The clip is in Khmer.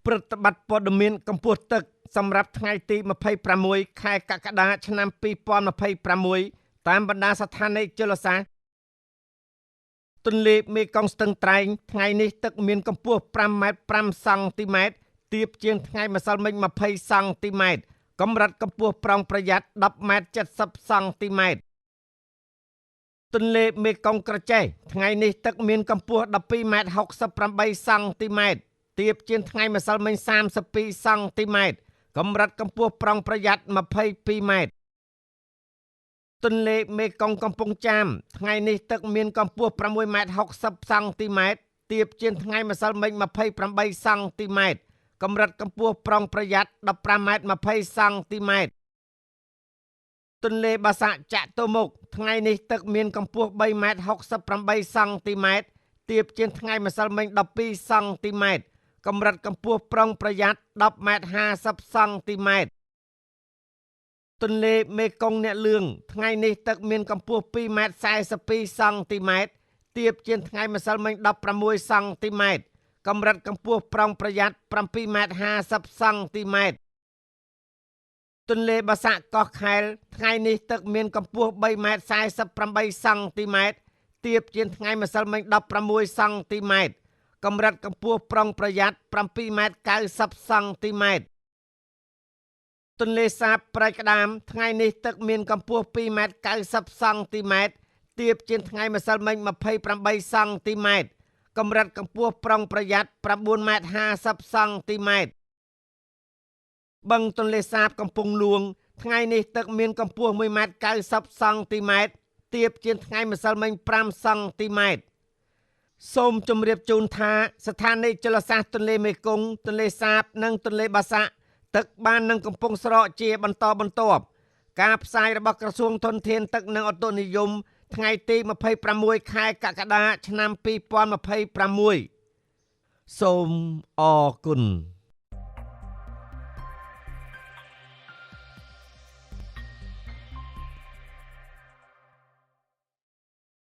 ព្រឹត្តិបត្រព័ត៌មានកម្ពស់ទឹកសម្រាប់ថ្ងៃទី26ខែកក្កដាឆ្នាំ2026តាមបណ្ដាស្ថានីយ៍ជលសាស្ត្រទន្លេមេគង្គស្ទឹងត្រែងថ្ងៃនេះទឹកមានកម្ពស់5ម៉ែត្រ5សង់ទីម៉ែត្រទាបជាងថ្ងៃម្សិលមិញ20សង់ទីម៉ែត្រកម្រិតកម្ពស់ប្រុងប្រយ័ត្ន10ម៉ែត្រ70សង់ទីម៉ែត្រទន្លេមេគង្គក្រចេះថ្ងៃនេះទឹកមានកម្ពស់12ម៉ែត្រ68សង់ទីម៉ែត្រទាបជាងថ្ងៃម្សិលមិញ32សង់ទីម៉ែត្រកម្រិតកម្ពស់ប្រុងប្រយ័ត្ន22ម៉ែត្រទន្លេមេគង្គកំពង់ចាមថ្ងៃនេះទឹកមានកម្ពស់6ម៉ែត្រ60សង់ទីម៉ែត្រទាបជាងថ្ងៃម្សិលមិញ28សង់ទីម៉ែត្រកម្រិតកម្ពស់ប្រុងប្រយ័ត្ន15ម៉ែត្រ20សង់ទីម៉ែត្រទន្លេបាសាក់ចតុមុខថ្ងៃនេះទឹកមានកម្ពស់3ម៉ែត្រ68សង់ទីម៉ែត្រទាបជាងថ្ងៃម្សិលមិញ12សង់ទីម៉ែត្រកម្រិតកម្ពស់ប្រុងប្រយ័ត្ន10ម៉ែត្រ50សង់ទីម៉ែត្រទន្លេមេគង្គអ្នកលឿងថ្ងៃនេះទឹកមានកម្ពស់2ម៉ែត្រ42សង់ទីម៉ែត្រទាបជាងថ្ងៃម្សិលមិញ16សង់ទីម៉ែត្រកម្រិតកម្ពស់ប្រុងប្រយ័ត្ន7ម៉ែត្រ50សង់ទីម៉ែត្រទន្លេបាសាក់កោះខែលថ្ងៃនេះទឹកមានកម្ពស់3ម៉ែត្រ48សង់ទីម៉ែត្រទាបជាងថ្ងៃម្សិលមិញ16សង់ទីម៉ែត្រកម្រិតកម្ពស់ប្រុងប្រយ័ត្ន7ម៉ែត្រ90សង់ទីម៉ែត្រទន្លេសាបព្រែកក្តាមថ្ងៃនេះទឹកមានកម្ពស់2ម៉ែត្រ90សង់ទីម៉ែត្រទាបជាងថ្ងៃម្សិលមិញ28សង់ទីម៉ែត្រកម្រិតកម្ពស់ប្រុងប្រយ័ត្ន9ម៉ែត្រ50សង់ទីម៉ែត្របឹងទន្លេសាបកំពង់លួងថ្ងៃនេះទឹកមានកម្ពស់1ម៉ែត្រ90សង់ទីម៉ែត្រទាបជាងថ្ងៃម្សិលមិញ5សង់ទីម៉ែត្រសូមជម្រាបជូនថាស្ថានីយ៍ជលសាស្ត្រទន្លេមេគង្គទន្លេសាបនិងទន្លេបាសាក់ទឹកបាននឹងកំពុងស្រកជាបន្តបន្ទាប់ការផ្សាយរបស់ក្រសួងធនធានទឹកនិងឧតុនិយមថ្ងៃទី26ខែកក្កដាឆ្នាំ2026សូមអរគុណ។